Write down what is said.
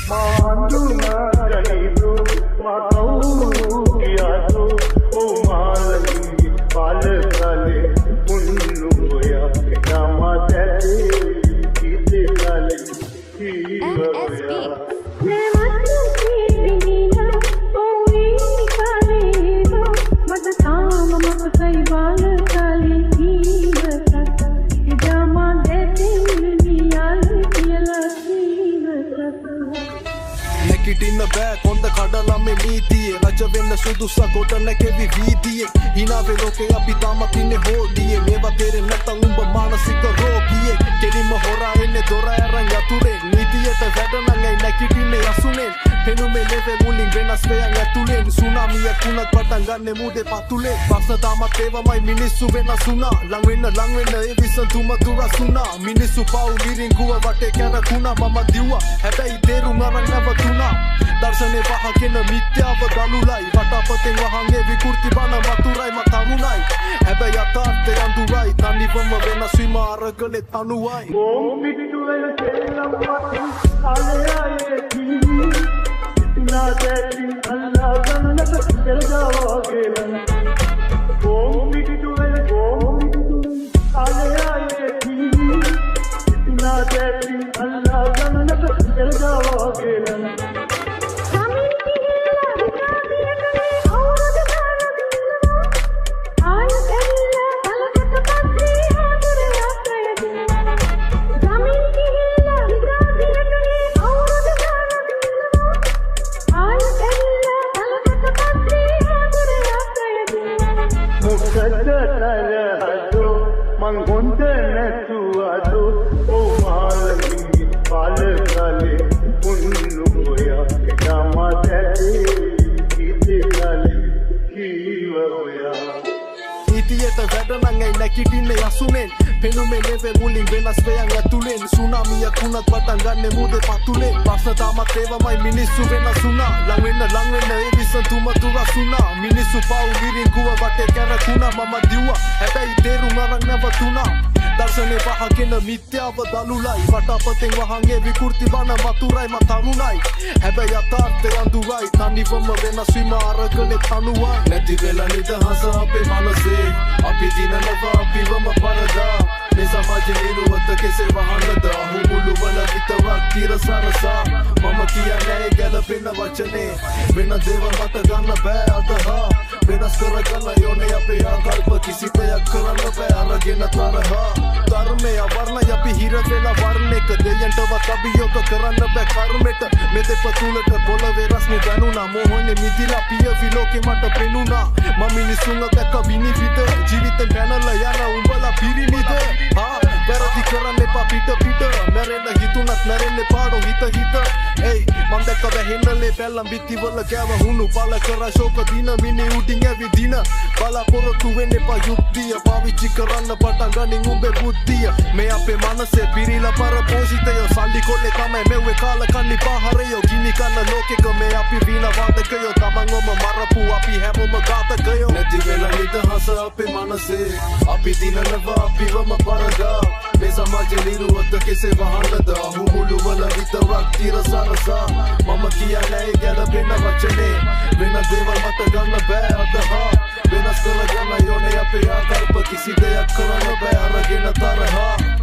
MSB. නැගිටින්න බෑ කොන්ද කඩලා මේ නීතියේ රජ වෙන්න සුදුස්සා ගොඩ නැකෙවි වීදියේ හිනාවේ ලෝකේ අපි තාමත් ඉන්නේ හෝඩියේ මේවා තේරෙන්නේ නැත්තම් උඹ මානසික රෝගියෙක් කෙලින්ම හොරා එන්නේ දොර ඇරන් යතුරේ නීතියට වැඩ නම් ඇයි නැගිටින්නේ අසුනෙන් පෙනුමේ නෙවෙයි මුලින් වෙනස් වෙයන් ඇතුලෙන් සුනාමියක් වුණත් පටන් ගන්නෙ මූදේ පතුලේ ප්‍රශ්න තාමත් ඒවමයි මිනිස්සු වෙනස් වුණා ලං වෙන්න ලං වෙන්න ඒ විසඳුම දුරස් වුණා මිනිස්සු පව් මිරිඟුව වටේ කැරකුණා මම දිව්වා හැබැයි තේරුම් අරන් නැවතුණා දර්ශනේ වහගෙන මිත්‍යාව දලුලයි වටපතෙන් වහන් ඒ විකෘති බණ වතුරයි ම තරුණයි හැබැයි යථාර්ථය අඳුරයි තනිවම වෙනස් වීම අරගලේ තනුවයි ඕම් පිටු වෙන සෙල්ලම් මතු අලේ ना देखी अल्लाह जन्नत चल जाओगे ओम बिटुएल ओम आले आए थी ना देखी अल्लाह जन्नत चल जाओगे නීතියට වැඩ නම් ඇයි නැගිටින්නේ අසුනෙන් පෙනුමේ නෙවෙයි මුලින් වෙනස් වෙයන් ඇතුලෙන් සුනාමියක් වුණත් පටන් ගන්නෙ මූදේ පතුලේ ප්‍රශ්න තාමත් ඒවමයි මිනිස්සු වෙනස් වුණා ලං වෙන්න ලං වෙන්න ඒ විසඳුම දුරස් වුණා මිනිස්සු පව් මිරිඟුව වටේ කැරකුණා මම දිව්වා හැබැයි තේරුම් අරන් නැවතුණා දර්ශනේ වහගෙන මිත්‍යාව දලුලයි වටපතෙන් වහන් ඒ විකෘති බණ වතුරයි ම තරුණයි හැබැයි යථාර්ථය අඳුරයි තනිවම වෙනස් වීම අරගලේ තනුවයි නැති වෙලා නිදහස අපේ මනසේ අපි දිනනවා අපිවම පරදා මේ සමාජයේ නිරුවත කෙසේ වහන්නද අහුමුළු වල විතරක් තිරසරසා මම කියන්නේ ඒ ගැලපෙන වචනේ වෙන දේවල් මට ගන්න බෑ අදහා වෙනස් කරගන්න යෝනේ අපේ ආකල්ප කිසි දෙයක් කරන්න බෑ අරගෙන තරහා ධර්මය වර්ණය අපි හිර වෙලා වර්ණයක දෙයන්ටවත් අභියෝග කරන්න බෑ කර්මෙට මේ දෙපතුලට පොළවේ රස්නේ දැනුණා මෝහනේ මිදිලා පියවි ලෝකෙ මට පෙනුණා මම මිනිසුන්ව දැක්ක විනිවිද ජීවිතෙන් පැනලා යන උඹලා පිරිමිද ආ වැරදි කරන්න එපා පිට පිට මැරෙන්න හිතුණත් මැරෙන්න පාඩෝ හිත හිත ඒයි මං දැක්ක වැහෙන්නලේ පැල්ලම් බිත්තිවල කෑව හුණු පල කරා ශෝක දින මිනි උඩින් ඇවිදින බලාපොරොත්තු වෙන්න එපා යුක්තිය පාවිච්චි කරන්න පටන් ගනින් උඹේ බුද්ධිය මේ අපේ මනසේ පිරීලා පරපෝෂිතය සල්ලි කොල්ලේ තමයි මෙව්වේ කාලකන්ණි පහරයෝ ගිනි කන්න ලෝකෙක මේ අපි වීණ වාදකයෝ තමන්වම මරපු අපි හැමෝම ඝාතකයෝ නැති වෙලා නිදහස අපේ මනසේ අපි දිනනවා අපිවම පරදා මේ සමාජයේ නිරුවත කෙසේ වහන්නද අහුමුළු වල විතරක් තිරසරසා මම කියන්නේ ඒ ගැලපෙන වචනේ වෙන දේවල් මට ගන්න බෑ අදහා වෙනස් කරගන්න යෝනේ අපේ ආකල්ප කිසි දෙයක් කරන්න බෑ අරගෙන තරහා.